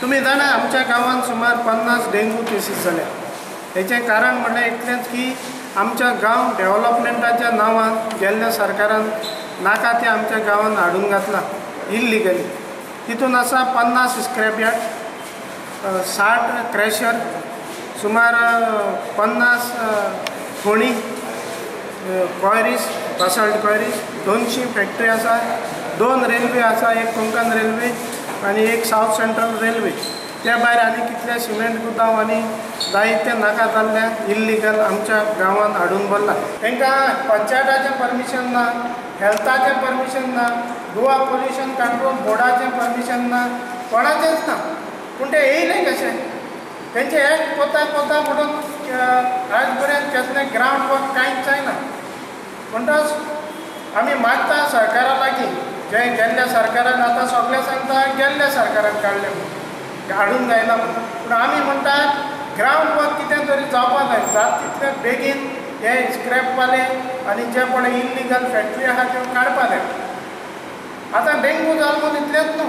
तुमी जाणा आमच्या गांवांत सुमार 50 डेंगू केसीस जाल्या. हेचें कारण म्हणल्यार इतलेंच की आमच्या गांव डेव्हलपमेंटाच्या नांवान गेल्ल्या सरकारान नाका तें आमच्या गांवांत हाडून घातलां इल्लिगली. तितून आसा 50 स्क्रॅप यार्ड, 60 क्रॅशर, सुमार 50 खणी, क्वारीज, बासाल्ट क्वारीज, 200 फॅक्टरी आसा, 2 रेल्वे आसा, एक कोंकण रेल्वे आनी एक सावथ सेंट्रल रेल्वे. त्या भायर आनी कितले सिमेंट गुदांव आनी जायते नाका जाल्ले इल्लिगल आमच्या गांवांत हाडून भरला. तांकां पंचायताचें परमिशन ना, हेल्थाचें परमिशन ना, गोवा पोल्युशन कंट्रोल बोर्डाचें परमिशन ना, कोणाचेंच ना. पूण ते येयले कशें? तेंचे एक्ट कोता कोता म्हणून आज पर्यंत कसलें ग्रावंड वर्क कांयच जायना. म्हणटच आमी मागता सरकारा लागीं, जे गेल्ल्या सरकारान आतां सगळें सांगता गेल्ल्या सरकारान काडलें म्हणून, हाडून जायना म्हणून. पूण आमी म्हणटा ग्रावंड वर्क कितें तरी जावपा जाय, जात तितले बेगीन हे स्क्रॅपवाले आनी जे पळय इल्लिगल फॅक्टरी आहा त्यो काडपा जाय. आतां डेंगू जालो म्हणून इतलेंच न्हू,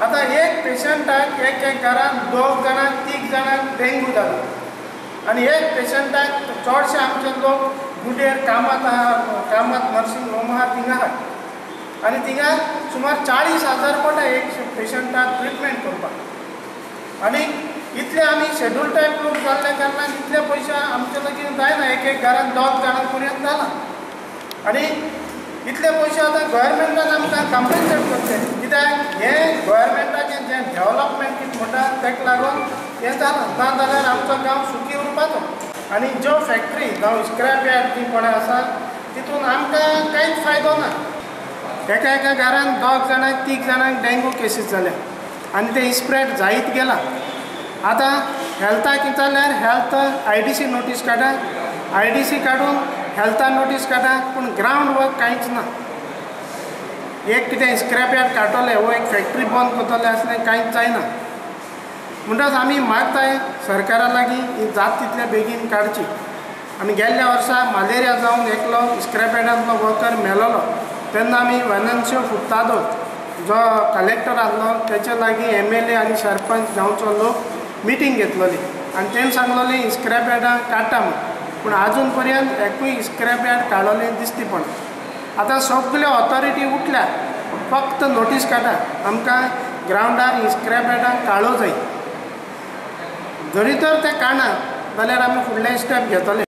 आतां एक पेशंटाक एक एक घरान 2 जाणांक 3 जाणांक डेंगू जालो आनी एक पेशंटाक चडशे आमचे लोक गुडेर कामात आहा, कामात नर्सिंग होम आहा थिंगा आहा आनी थिंगा सुमार 40,000 पडटा एक पेशंटाक ट्रिटमेंट करपाक. आनी इतले आमी शेड्यूल टायप लोक जाल्ल्या कारणान इतले पयशे आमचे लागीं जायना, एक एक घरान 2 जाणांक पर्यंत जाला. आनी इतले पयशे आतां गव्हर्मेंटान आमकां कम्पेन्सेट करचे, कित्याक हें गव्हर्मेंटाचें जें डेव्हलपमेंट कितें म्हणटा ताका लागून हें जालां, ना जाल्यार आमचो गांव सुखी उरपाचो. आनी ज्यो फॅक्टरी जावं स्क्रॅप यार्ड जी पळय आसा तितून आमकां कांयच फायदो ना. एका एका घरान 2 जाणांक 3 जाणांक डेंगू केसीस जाल्या आनी ते स्प्रेड जायत गेला. आतां हेल्थाक विचारल्यार हेल्थ IDC notice काडटा, IDC काडून हेल्था नोटीस काडटा, पूण ग्रावंड वर्क कांयच ना. एक कितें स्क्रॅप यार्ड काडटले वो एक फॅक्टरी बंद करतले असलें कांयच जायना. म्हणटच आमी मागताय सरकारा लागीं ही जात तितले बेगीन काडची. आमी गेल्ल्या वर्सा मलेरिया जावन एकलो स्क्रॅप यार्डांतलो वर्कर मेलोलो, तेन्ना आमी वेनन्सियो फुर्तादो जो कलेक्टर आसलो तेच्या लागीं MLA आनी सरपंच गांवचो लोक मिटींग घेतलोली आनी तेणें सांगलोली स्क्रॅप यार्डां काडटा म्हूण, पूण आजून पर्यंत एकूय स्क्रॅप यार्ड काडलोलें दिसती पडना. आतां सगल्यो ऑथॉरिटी उठल्या, फक्त नोटीस काडटा आमकां ग्रावंडार स्क्रॅप यार्डां काडो जाय. जरी तर ते काडना जाल्यार आमी फुडले स्टेप घेतले.